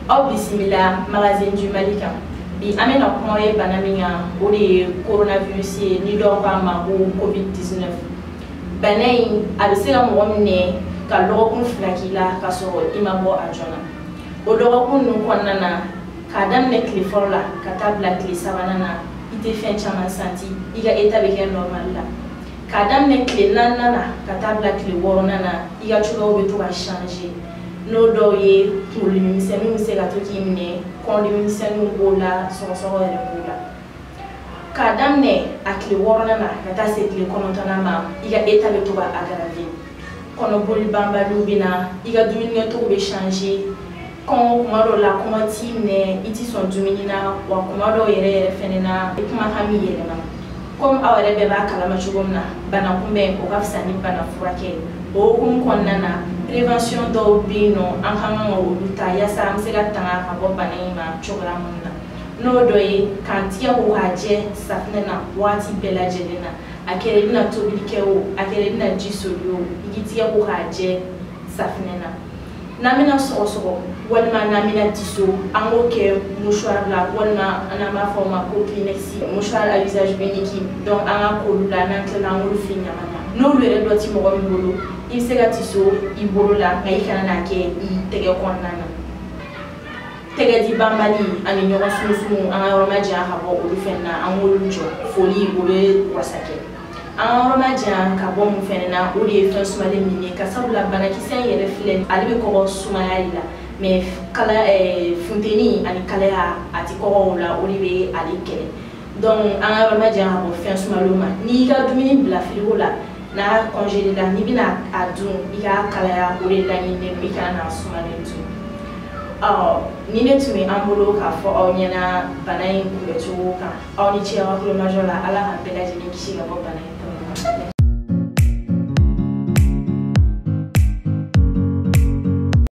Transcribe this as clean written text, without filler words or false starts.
Aw bisimila Magazine du Mali kan. Bi an bɛna kuma ye bana min kan, o de ye coronavirus ye, ni dɔw k'a ma ko Covid-19. Bana in a bɛ se ka mɔgɔ minɛ ka dɔgɔkun 2 k'i la ka sɔrɔ i ma bɔ a joona. O dɔgɔkun ninnu kɔnɔna na, k'a daminɛ tile fɔlɔ la ka taa bila tile 3nan na, i tɛ fɛn caman santi, i ka état bɛ kɛ normal la. K'a daminɛ tile 4nan na ka taa bila tile 6nan na, i ka cogoyaw bɛ to ka changer. N'o dɔw ye kunkolodimi misɛnninw bɛ se ka to k'i minɛ, kɔnɔdimi misɛnninw b'o la, sɔgɔsɔgɔ yɛrɛ b'o la. K'a daminɛ a tile 6nan na ka taa se tile 9nan ma, i ka état bɛ to ka aggraver. Kɔnɔboli banbaliw bɛ na, i ka dumunikɛcogo bɛ changer. Kɔngɔ, kuma dɔw la kɔngɔ t'i minɛ, i ti sɔn dumuni na, wa kuma dɔw yɛrɛ yɛrɛ fɛnɛ na, i kumakan b'i yɛlɛma. Komi aw yɛrɛ bɛɛ b'a kalama cogo min na, bana kunbɛn o ka fisa ni bana furakɛ ye. O hukumu kɔnɔna na, prévention dɔw bɛ yen nɔ, an ka kan ka olu ta yaasa an bɛ se ka tanga ka bɔ bana in ma cogoya mun na. N'o dɔ ye k'an tigɛ ko k'a jɛ safunɛ na waati bɛɛ lajɛlen na. A kɛra i bɛna tobili kɛ o, a kɛra i bɛna ji soli o, i k'i tigɛ ko k'a jɛ safunɛ na. N'an bɛna sɔgɔsɔgɔ walima n'an bɛna tiso, an k'o kɛ mouchoir la, walima n'an b'a fɔ o ma ko Kleenex, mouchoir à usage unique. Donc an ka k'olu la, n'an tilala an k'olu fili ɲaman na. N'olu yɛrɛ dɔ ti mɔgɔ min bolo, i bɛ se ka tiso i bolo la, nka i kana n'a kɛ i tɛgɛ kɔnɔna na. Tɛgɛ di banbali ani ɲɔgɔn sumusumu, an ka yɔrɔ ma janya ka bɔ olu fɛnɛ na, an k'olu jɔ. Foli o bɛ wasa kɛ. An ka yɔrɔ ma janya ka bɔ mun fɛnɛ na, o de ye fɛn sumalen min ye, ka sabula banakisɛ in yɛrɛ filɛ, ale bɛ kɔgɔ sumaya de la, mais kala funteni ani kalaya a ti kɔgɔ o la, o de bɛ ale kɛlɛ. Donc an ka yɔrɔ ma janya ka bɔ fɛn sumalenw ma. N'i y'i ka dumuni bila frigo la, n'a congelé la, n'i bɛna a dun, i k'a kalaya, o de laɲininen don, i kana n'a sumalen dun. Ɔ ni ne tun bɛ an bolo k'a fɔ aw ɲɛna bana in kunbɛcogo kan, aw ni ce aw ka kulomajɔ la. Ala k'an bɛɛ lajɛlen kisi ka bɔ bana in tɔɔrɔ ma.